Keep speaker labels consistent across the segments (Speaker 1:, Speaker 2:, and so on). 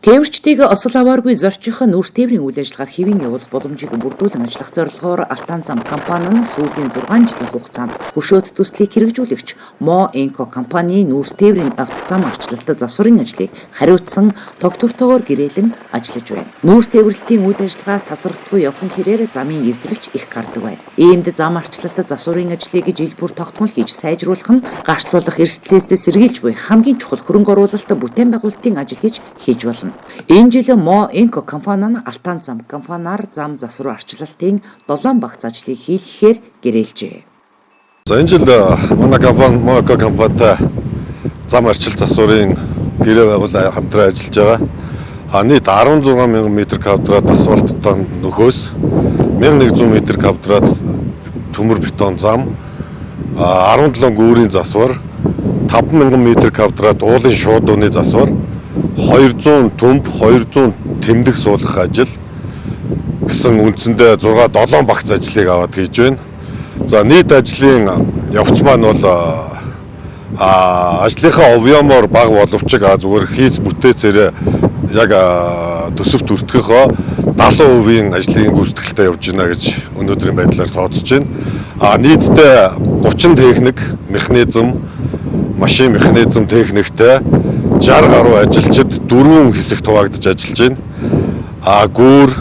Speaker 1: Тээвэрчдийг осол авааргүй зорчих нүүрс тээврийн үйл ажиллагаа хэвийн явуулах боломжийг бүрдүүлэн ажиллах зорилгоор Алтан зам компани нь сүүлийн 6 жилийн хугацаанд хөшөөт төслийг хэрэгжүүлэгч Мо Энко компани нүүрс тээврийн автозам арчлалт засварын ажлыг хариуцсан тогтвортойгоор гэрээлэн ажиллаж байна. Нүүрс тээвэрлэлтийн үйл ажиллагаа тасралтгүй явахын хэрээр замын эвдрэлч их гардаг байна. Иймд зам арчлалт засварын ажлыг жил бүр тогтмол хийж сайжруулах нь гарчлуулах эрсдлээс сэргийлж буй хамгийн чухал хөрөнгө оруулалт бүтээн байгуулалтын ажил гэж хэлж болно. Энэ жил Мо Энко компани нь Алтан зам компаниар зам засвар арчлалтын 7 багц ажлыг хийлгэхээр гэрээлжээ.
Speaker 2: За, энэ жил манай компани Мо Энко компанитай зам арчил засварын гэрээ байгуулан хамтран ажиллаж байгаа. А нийт 16 мянган метр квадрат асфальттай нөхөөс, 1100 метр квадрат төмөр бетон зам, 17 гүүрийн засвар, 5000 метр квадрат уулын шуудууны засвар, 200 төмп, 200 тэмдэг суулгах ажил гэсэн үндсэндээ 6 7 багц ажлыг аваад хийж байна. За, нийт ажлын явц маань бол ажлынхаа объёмоор бага боловч зүгээр хийц бүтээцээрээ яг төсөвт өртгөхөө 70%-ийн ажлын гүйцэтгэлтэй явж байна гэж өнөөдрийн байдлаар тооцож байна. А нийтдээ 30 техник, механизм, машин, механизм техниктэй 60 гаруй ажилчид дөрвөн хэсэгт хуваагдаж ажиллаж байна. А гүүр,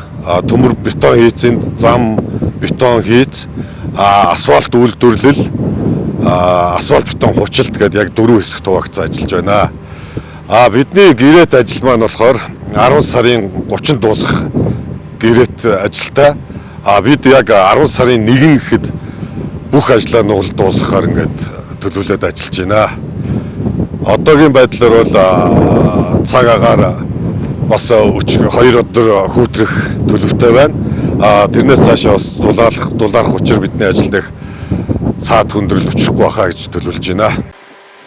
Speaker 2: төмөр бетон хийцэнд зам бетон хийц, асфальт үйлдвэрлэл, асфальт бетон хучилт гэдэг яг дөрвөн хэсэгт хуваагдсан ажиллаж байна. А бидний гэрээт ажил маань болохоор 10 сарын 30-нд дуусах гэрээт ажилтай. А бид яг 10 сарын 1 гэхэд бүх ажлаа нугал дуусгахаар ингээд төлөвлөд ажиллаж байна. Одоогийн байдлаар бол цаг агаар бас 2 өдөр хүүтрэх төлөвтэй байна. А тэрнээс цаашаа бас дулаарах учир бидний ажил их цаад хүндрэл учрахгүй байхаа гэж төлөвлөж байна.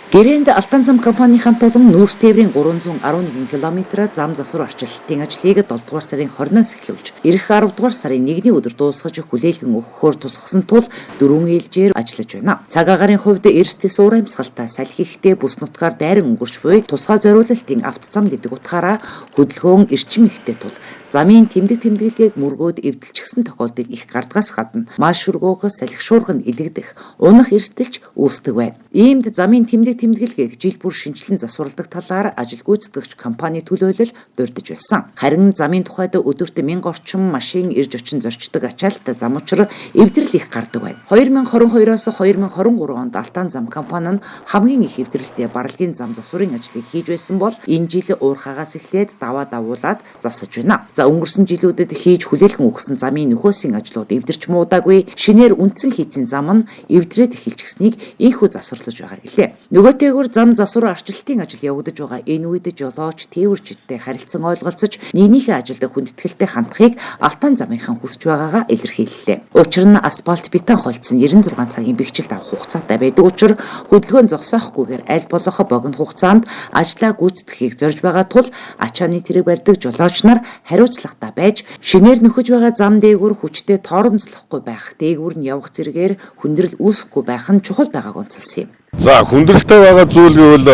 Speaker 1: Гэрээнд Алтан зам компани хамт олон нүүрс тээврийн 311 км зам засвар арчилтын ажлыг 7 дугаар сарын 20-оос эхлүүлж ирэх 10 дугаар сарын 1-ний өдөр дуусгаж хүлээлгэн өгөхөөр тусгасан тул дөрвөн ээлжээр ажиллаж байна. Цаг агаарын хувьд эрсдэс уур амьсгалтай салхи ихтэй бүс нутгаар дайран өнгөрч буй тусгай зориулалтын автозам гэдэг утгаараа хөдөлгөөн эрчим ихтэй тул замын тэмдэг тэмдэглэгээг мөргөөд эвдэлчихсэн тохиолдол их гардгаас гадна маш шүргөөх салхи шуурга нь илэгдэх унах эрсдэлч үүсдэг байна. Иймд замын тэмдэг тэмдэглэгээг жил бүр шинэчлэн засварладаг талаар ажил гүйцэтгэгч компани төлөөлөл дурдж байсан. Харин замын тухайд өдөрт 1000 орчим машин ирж очин зорчдог ачаалттай зам учраа эвдрэл их гардаг байна. 2022-оос 2023 онд Алтан зам компани нь хамгийн их эвдрэлтэй барлагын зам засварын ажлыг хийж байсан бол энэ жил уурхаагаас эхлээд даваа давуулаад засаж байна. За, өнгөрсөн жилүүдэд хийж хүлээлгэн өгсөн замын нөхөөсийн ажлууд эвдэрч муудаагүй, шинээр үндсэн хийцийн зам нь эвдрээд эхэлчихсэнийг ийнхүү засварлаж байгаа гэлээ. Нөгөөтэйгүр зам засвар арчилтын ажил явагдаж байгаа энэ үед жолооч тээвэрчидтэй харилцан ойлголцож нийгмийнхээ ажилд хүндэтгэлтэй хандахыг Алтан замынхан хүсэж байгаагаа илэрхийллээ. Учир нь асфальт бетон холцсон 96 цагийн бэхжилт авах хугацаатай байдаг учир хөдөлгөөн зогсоохгүйгээр аль болох богино хугацаанд ажлаа гүйцэтгэхийг зорж байгаа тул ачааны тэрэг барьдаг жолооч нар хариуцлагатай байж шинээр нөхөж байгаа зам дээгүүр хүчтэй торомцлохгүй байх, дээгүүр нь явах зэрэгээр хүндрэл үүсэхгүй байх нь чухал байгааг онцолсон юм.
Speaker 2: За, хүндрэлтэй байгаа зүйл гэвэл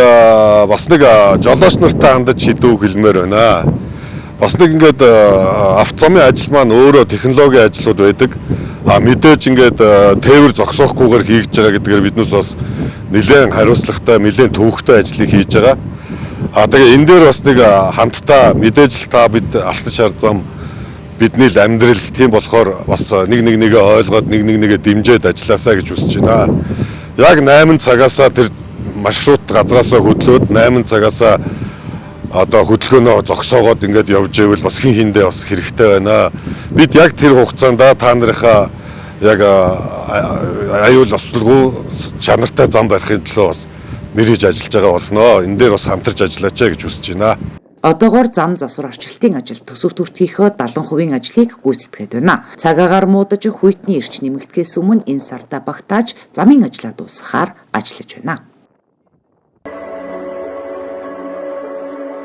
Speaker 2: бас нэг жолооч нартай хандаж шийдвэ хэлмээр байна. Бас нэг ингээд автозамын ажил маань өөрөө технологийн ажлууд байдаг. А мэдээж ингээд тээвэр зогсоохгүйгээр хийгдэж байгаа гэдгээр биднээс бас нэлээд хариуцлагатай, нэлээд төвөгтэй ажлыг хийж байгаа. А тэгээ энэ дээр бас нэг хамтдаа мэдээж л та бид алтан шар зам бидний л амьдрал, тийм болохоор бас нэг нэг нэгээ ойлгоод, нэг нэг нэгээ дэмжиж ажилласаа гэж хүсэж байна. Яг 8 цагаасаа тэр маршрут газраасаа хөдлөөд 8 цагаасаа одоо хөдөлгөөнөө зогсоогоод ингээд явж ивэл бас хин хиндээ бас хэрэгтэй байна. Бид яг тэр хугацаанд та нарынхаа яг аюул ослолгүй чанартай зам барихын төлөө бас мэрэж ажиллаж байгаа болно. Энэ дээр бас хамтарч ажиллаач гэж хүсэж байна.
Speaker 1: Одоогоор зам засвар арчилтын ажил төсөв төртгийнхөө 70% ажлыг гүйцэтгээд байна. Цаг агаар муудаж хүйтний эрч нэмэгдэхээс өмнө энэ сарда багтааж замын ажлаа дуусгахаар ажиллаж байна.